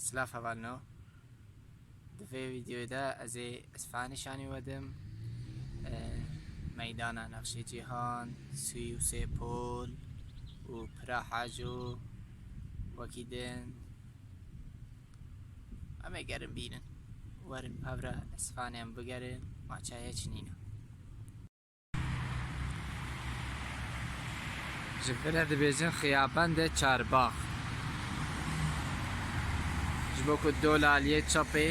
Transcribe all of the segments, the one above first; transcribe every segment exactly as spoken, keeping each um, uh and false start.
Silav hevalno. Di vê vîdeoyê de ez ê Isfahanê şanî we dim. E, meydana Nexşê Cîhan, sî û sê pol û pira haco wekî din. Em ê gerin bînin. Werin pevre Isfahanê em bigerin, ma çaye çi nîne. Ji vir re dibêjin Xiyabendê Çarbax. Ji bo ku dola aliyê çepê,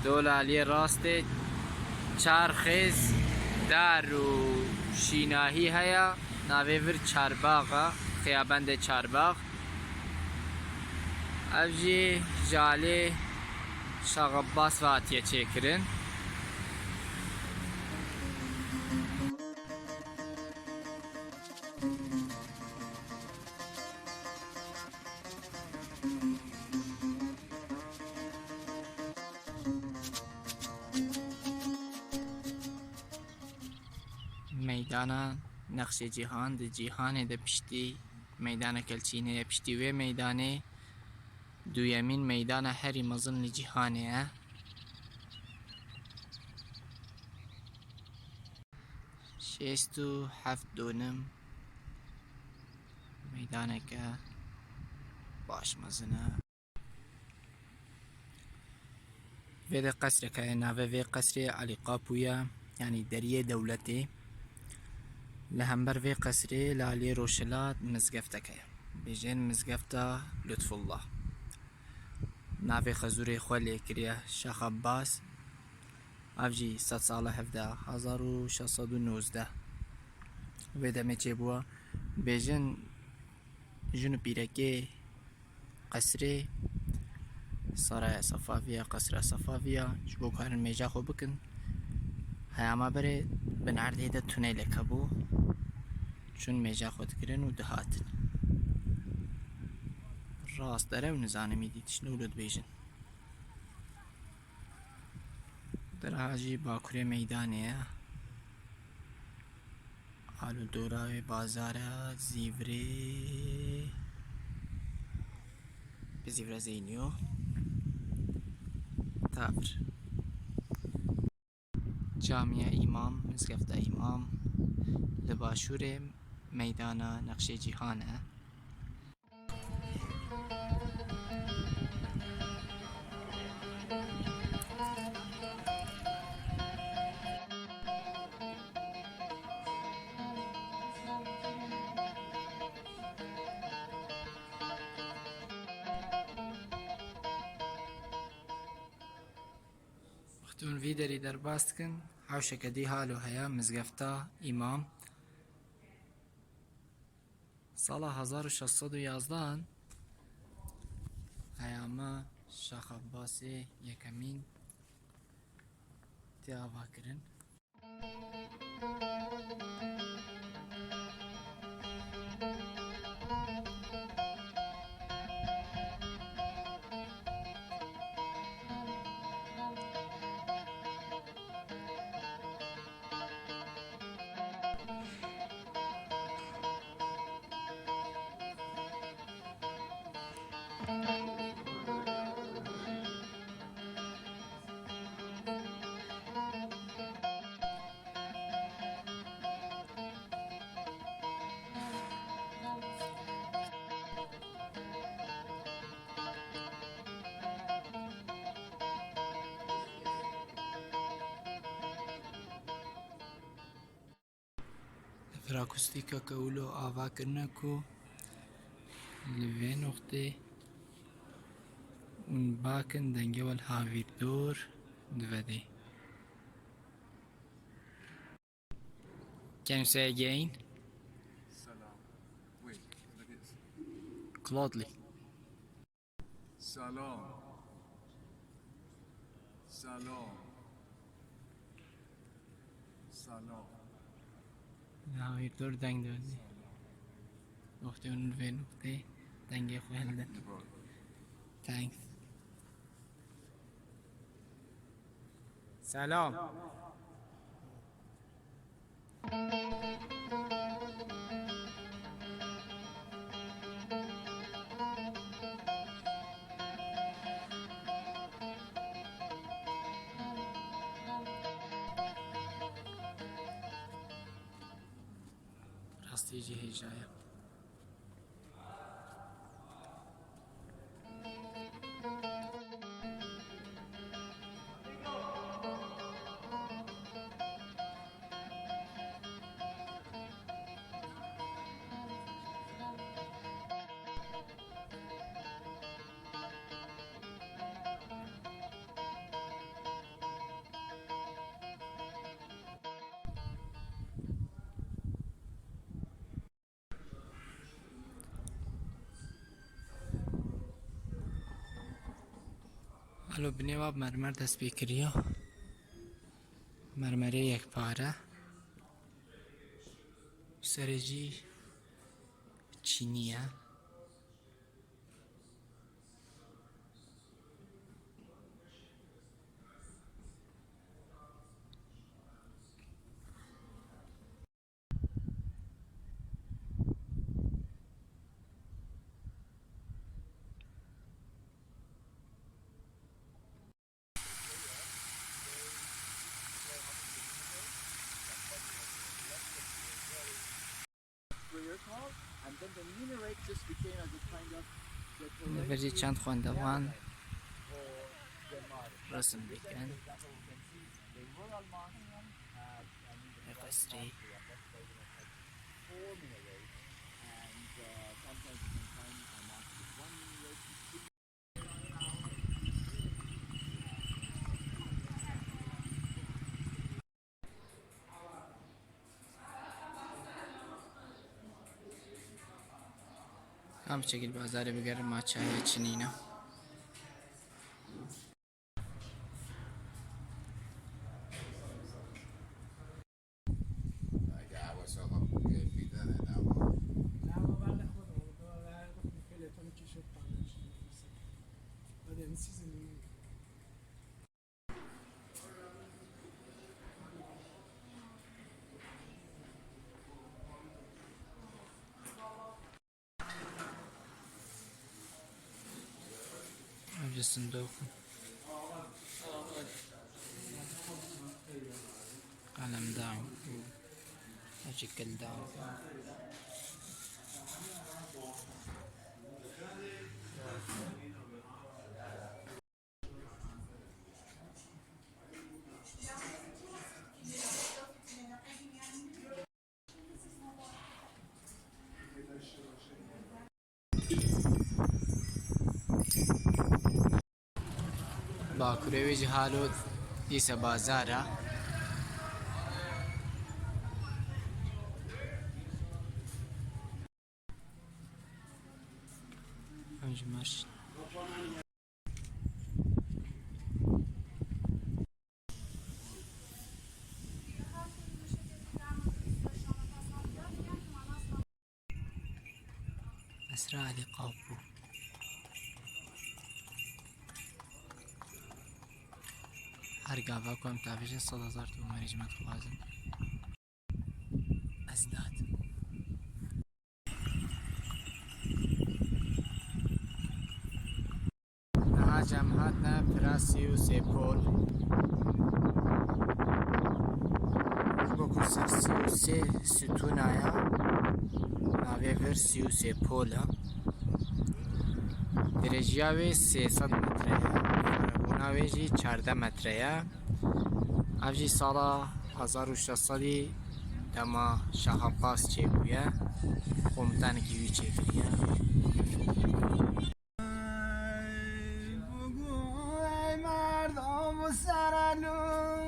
dola aliyê rastê çar xêz dar û şînahî heye, navê vir Çarbax e, Xiyabendê Çarbax. Ev jî ji alî Şax Abbas ve hatiye çêkirin. Meydana Nexşê Cîhan di cîhanê de piştî meydana Kelçînê ye. Piştî wê meydanê duyemîn meydana herî mezin li cîhanê ye. Şêst û heft dönüm meydaneke baş mezin e. Vê de qesrek heye, navê vê qesrê Elî Qapû ye, yanî deriyê dewletê. Li hember vê qesrê li aliyê rojhilat mizgeftek heye. Bêjin Mizgefta Lutfullah. Navê xezûrê xwe lê kiriye Şax Abbas. Ev jî sed sala hevde, hezar û şeş sed û nozdeh. Vê demê çêbûye. Bêjin jin û pîrekê qesrê Saraya Sefavî ya, qesra Sefavî ya, ji bo ku herin mêja xwe bikin. Heya me berê bin erdê de tunelek hebû. Çûn mêja xwe dikirin û dihatin. Rast derew nizanim îdî tişt ne wilo dibêjin. Dera jî bakurê meydanê ye. Alû dora wê bazar e, zîvirê. Bi zîvira zeyniyo. Tavir. Camiya Îmam, Mizgefta Îmam, li başûrê meydana Nexşê Cîhan e. Wextê hûn vî derî derbas dikin, hewşeke dî halo heye, Mizgefta Îmam. Sala hezar û şeş sed û yazdehan heyama Şax Abbasê yekemîn tê avakirin. Ev rakustîka ke wilo ava kirine ku li vê noqtê hûn bakin dengê we li havîrdor divedê. Can you say again? Salam. Wait, look at this. Clotely. Salam. Salam. Salam. Li havîrdor deng derdî. Wextê hûn li vê noqtê dengê xwe hildin. No problem. Thanks. Selam. Rastî jî hêja ye. Alo, binê wa bi mermer dest pê kiriya. Mermerê yekpare. Serê jî çînî ye. Li vir jî çend xwendevan resim dikin. Li qesrê. Em çekil bazarê bigerin, ma çaye çi nîne. Ev jî sindoq in. Qelemdan û ecikildan. Bakurê wê jî halo dîse bazar e. Em ji merş. Esra Elî Qapû. Her gava ku em tavêjin sed hezar tomarî ji me dixwazin. Ez dadim. Niha cem hatine pira sî û sê pol. Ji bo ku ser sî û sê sütûna ya, navê vir sî û sê pol e. Dirêjiya wê sê sed metre ye. Firebûna wê jî çardeh metre ye. Ev jî sala hezar û şeş sedî dema Şah Abbas çêbûye, komutanekî wî çêkiriye. Ey merdom serelûs,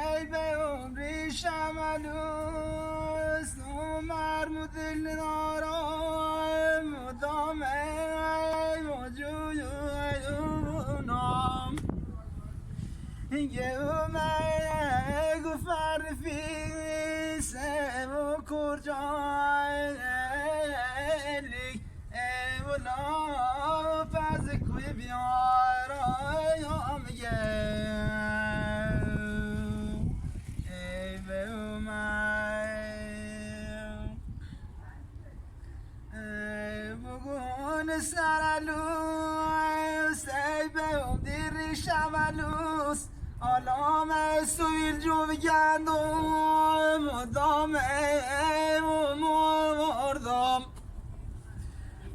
ey be umrî şemelûs, o mermû dilnara mudam ey mocûyûnam. Yewme guferfî sevo kurcayelî. Ey wela pez ku biyara yam ye. Ey be umay. Ey bugun saralus, ey be umdiri şamalus. Alame suil cu vigendim, dame û mordam.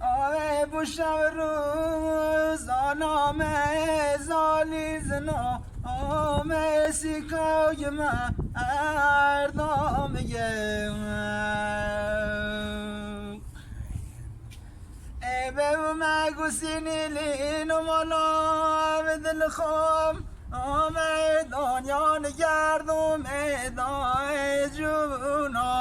Ave bu şev rûz, alame zalî zina, ame sîka gime erdam ye. Ê be me gusînî lîno mala bi dilxam, ame danya nigerdo me dayê cûna.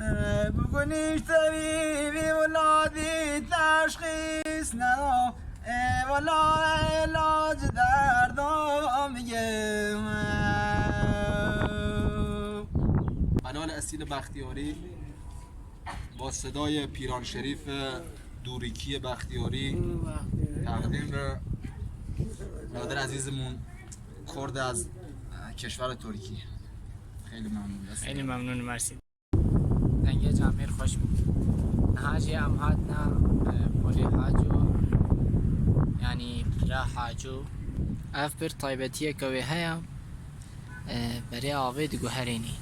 Ê, bi gunîşte vî, vî weladî teşxîs neda. Ê, wela elac derda bigê. Kanal Esil Baxtiyarî. با صدای پیران شریف دوریکی بختیاری تقدیم به برادر عزیزمون، کرد از کشور ترکیه. خیلی ممنون. Xeylî memnûn, mersi. Dengê camêr xweş bû. Niha jî em hatine, e, Polê Haco, yanî Pira Haco. Ev pir taybetiyeke wê heye, e, berê avê diguherênî.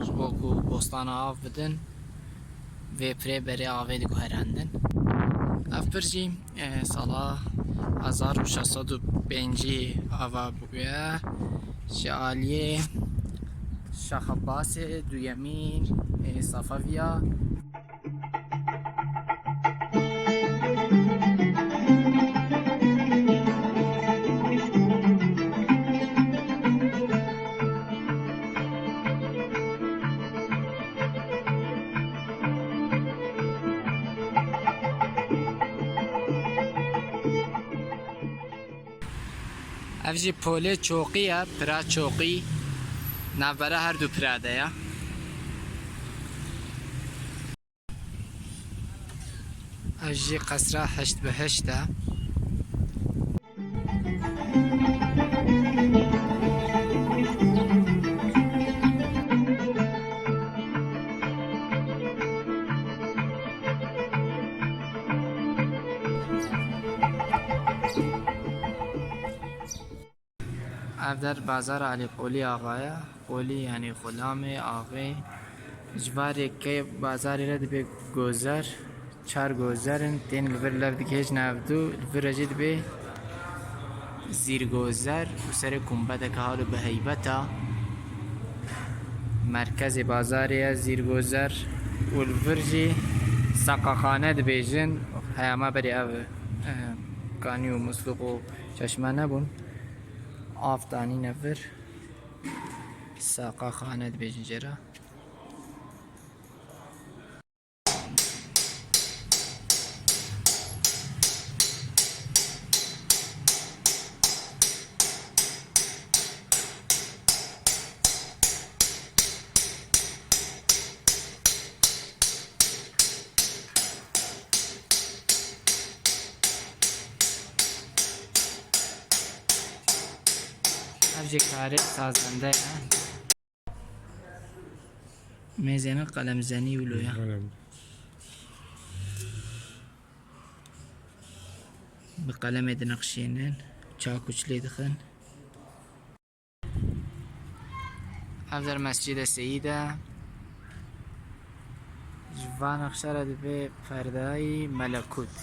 Ji bo ku bostana av bidin, vê pirê berê avê diguherandin. Ev pir jî, e, sala hezar û şeş sed û pêncî ava bûye. Ji aliyê Şax Abbasê duyemîn, e, Safeviya. Ev jî polê Çoqî ye, pira Çoqî. Navbera her du pira de ye. Ev jî qesra heşt bi heşt e. Ev der bazara Elî Qolî Axa ye. Qolî yanî xulamê, axê. Ji varê ke bazarê re dibe gozer, çar gozer in, tên li vir lev digihêjin ev du, li vir re jî dibe zîrgozer û serê kumbeteke halo bi heybet a. Merkezê bazarê ye zîrgozer û li vir jî seqaxane dibêjin. Heyama berê ev, eh, kanî û muslûq û çeşme nebûn. Av danîne vir. Saqaxane dibêjin jê re. Ev jî karê sazende ye. Mêzêne qelemzenî wilo ye. Qelem. Bi qelemê dinexşînin, çak û çilê dixin. Ev der Mescîde Seyîd e. Ji van nexşe re dibe perdayî melekût.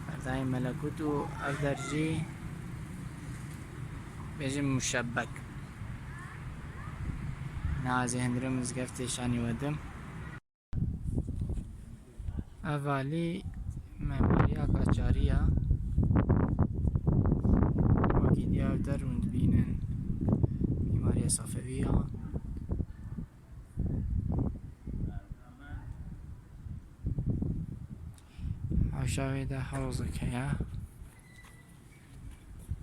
Perdayî melekût û ev der jî bêjin muşebbek. Niha ez ê hundirê mizgeftê şanî we dim. Ev alî memariya Qaçarî ya. Wekî diya ev der hûn dibînin mîmariya Safewî ya. Hewşa wê de hewzek heye.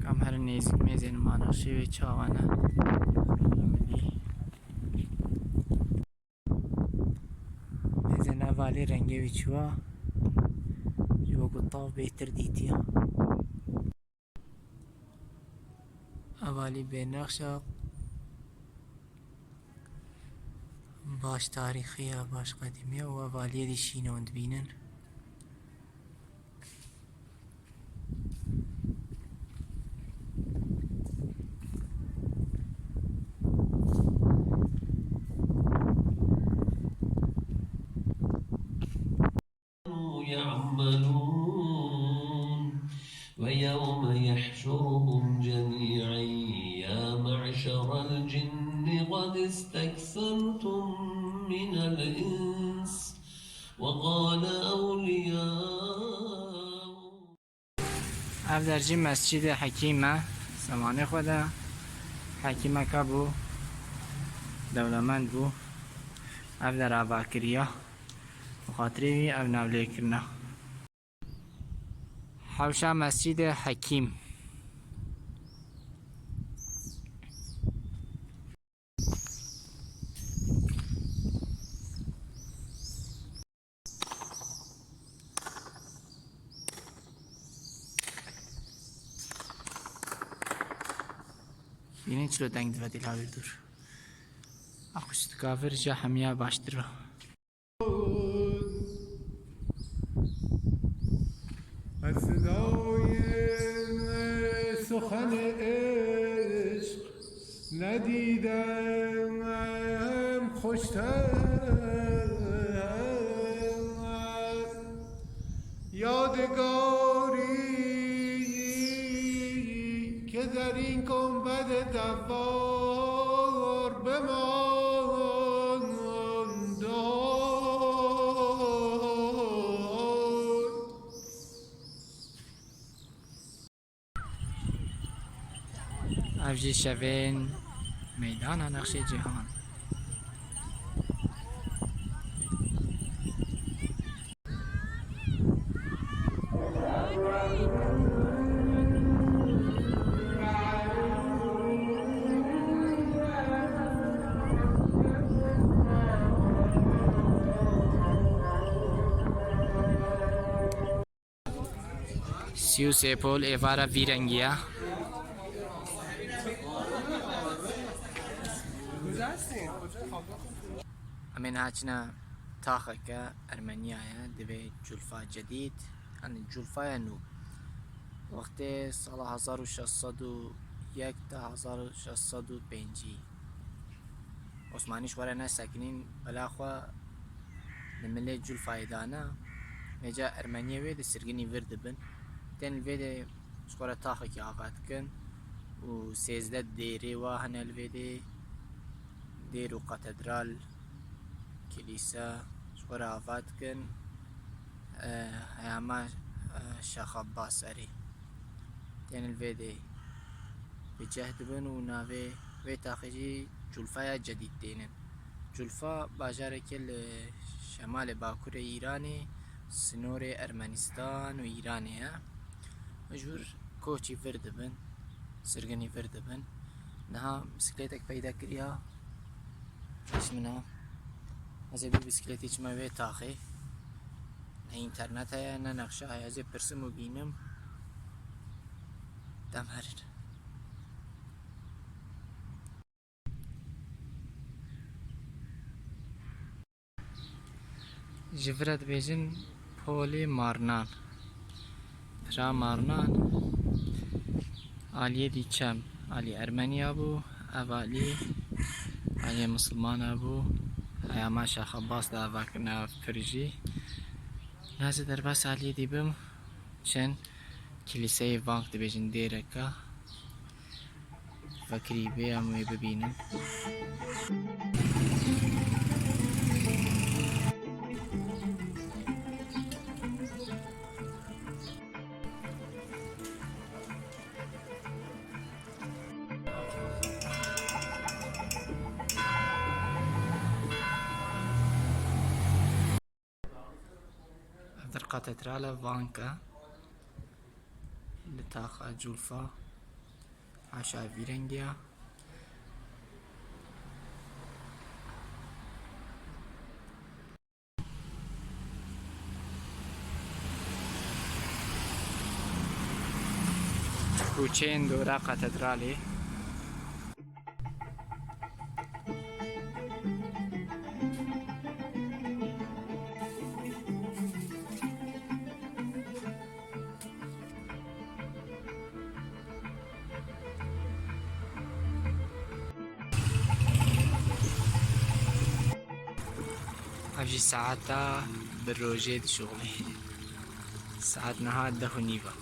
Kam herin nêzîk mêzên manexşê wê çawa ne. Mêzên ev alî rengê wî çiwa, ji bo ku tav bêtir dîtiya. Ev alî bênexş e, baş tarîxî ye, baş qedîmî ye û ev aliyê dî şîn e hûn dibînin. ويوم يحشرهم جميعا يا معشر الجن قد استكثرتم من الإنس وقال أولياؤهم. Ev der jî Mescîdê Hekîm e. Zemanê xwe de hekîmeke bû, dewlemend bû. Ev der ava kiriya. Bi xatirê wî ev nav lê kirina. Hewşa Mescîdê Hekîm. Bînî çilo deng dive dîla wî dûr. Akustika vir ji hemiya baştir e. سخن عشق ندیدم خوشتر. یادگاری که در این گنبد دوار بماند. Ev jî şevên meydana Nexşê Cîhan. Sî û sê pol êvara vî rengî ye. Em ê niha çine taxeke Ermeniya ye, divê Culfa Cedîd, yanî Culfaya nû. Wextê sala hezar û şeş sed û yek ta hezar û şeş sed û pêncî. Osmanî ji xwe re nesekinîn, bila xwe li milê Culfayê dana. Vêca Ermeniyê wê de sirginî vir dibin. Tên li vê de ji xwe re taxekî ava dikin û sêzdeh dêrê wa hene li vê de. Dêr û katedral, kilîse ji xwe re ava dikin. Eh, heyama, eh, Şex Abbas erê. Tên li vê de bi ceh dibin û navê wê taxê jî Culfaya Cedîd tênin. Culfa bajareke li şemalê bakurê Îranê, sinorê Ermenistan û Îranê ye. Ji vir koçî vir dibin, sirginî vir dibin. Niha bisiklêtek peyda kiriya. Ji min e. Ez ê bi bisikletê çime wê taxê. Ne înternet heye, ne nexşe heye. Ez ê pirsim û bînim. Dem herin. Ji vir re dibêjin Polê Marnan. Pira Marnan, aliyê dî çem, alî Ermeniya bû, ev alî, aliyê Misilmana bû. Heyama Şax Abbas de ava kirine ev pir jî. Lez e derbas aliyê dî bim, çin kilîseyê Vank dibêjin dêreka. Vekirî bê em wê bibînin. Ev der katedrala Vanka li taxa Culfa, haşa vî rengî ya. Koçeyên dora katedralê. Ev jî saeta bi rojê dişuxulê. Saet niha deh û nîv e.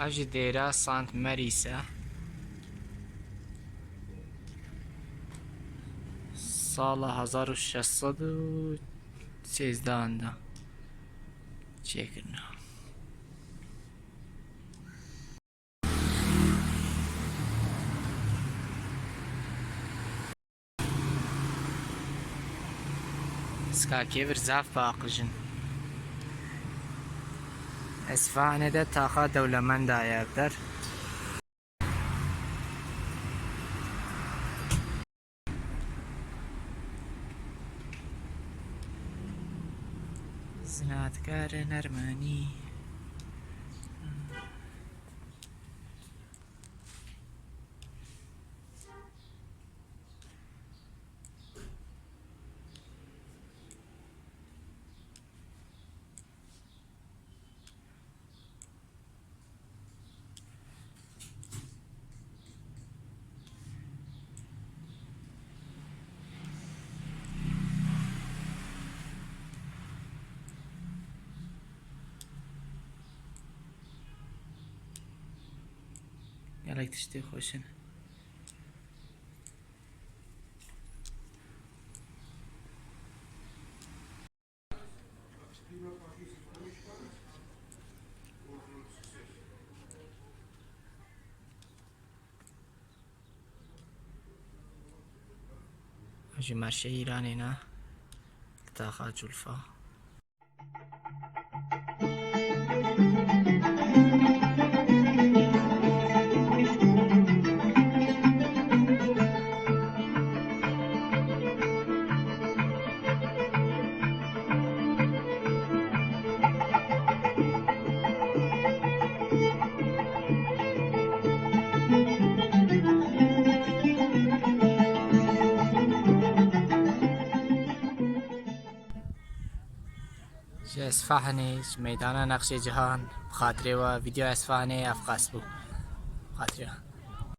Ev jî dêra Sant Marîs e. Sala hezar û şeş sed û sêzdehan de çêkirine. Piskakê vir zaf paqij in. Esfahanê de taxa dewlemenda ye ev der. Zinaatkarên Ermenî. Gelek tiştê xweş in. Ji merşê Îranê ne, li taxa Culfa. Ji Esfahanê, ji meydana Nexşê Cihan, bi xatirê we vîdeo Esfahanê ev qas bû. Bi xatirê we.